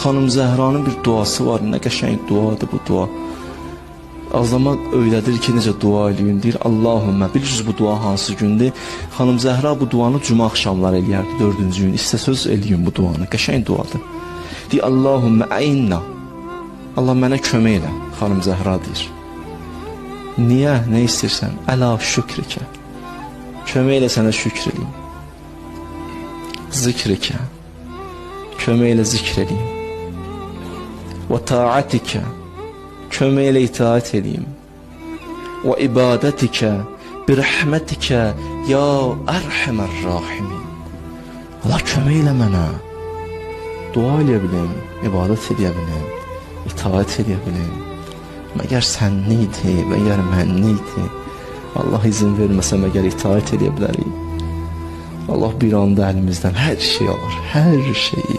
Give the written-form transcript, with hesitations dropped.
Xanım Zəhranın bir duası var. Nə qəşəng duadır bu dua. Azama öyrədir ki, necə dua eləyin. Deyir, Allahümmə. Bilirsiniz bu dua hansı gündür? Xanım Zəhra bu duanı cümə axşamları eləyərdi, 4-cü gün. İstəsəz eləyin bu duanı. Qəşəng duadır. Deyir, Allahümmə əinna. Allah mənə kömək elə, xanım Zəhra deyir. Niyə? Nə istəyirsən? Əla şükrikə. Kömək elə sənə şükr eləyim. Zikrikə. Kömək elə zikr eləyim. Və taatikə. Kömək elə itaat eləyim. Və ibadətikə birəhmətikə ya ərhəmər rahimin. Allah kömək elə mənə. Dua eləyə bilim, ibadət eləyə bilim, itaat eləyə bilim. Məgər sənli idi, məgər mənli idi. Allah izin verməsə məgər itaat eləyə bilərik. Allah bir anda əlimizdən hər şey alır, hər şeyi.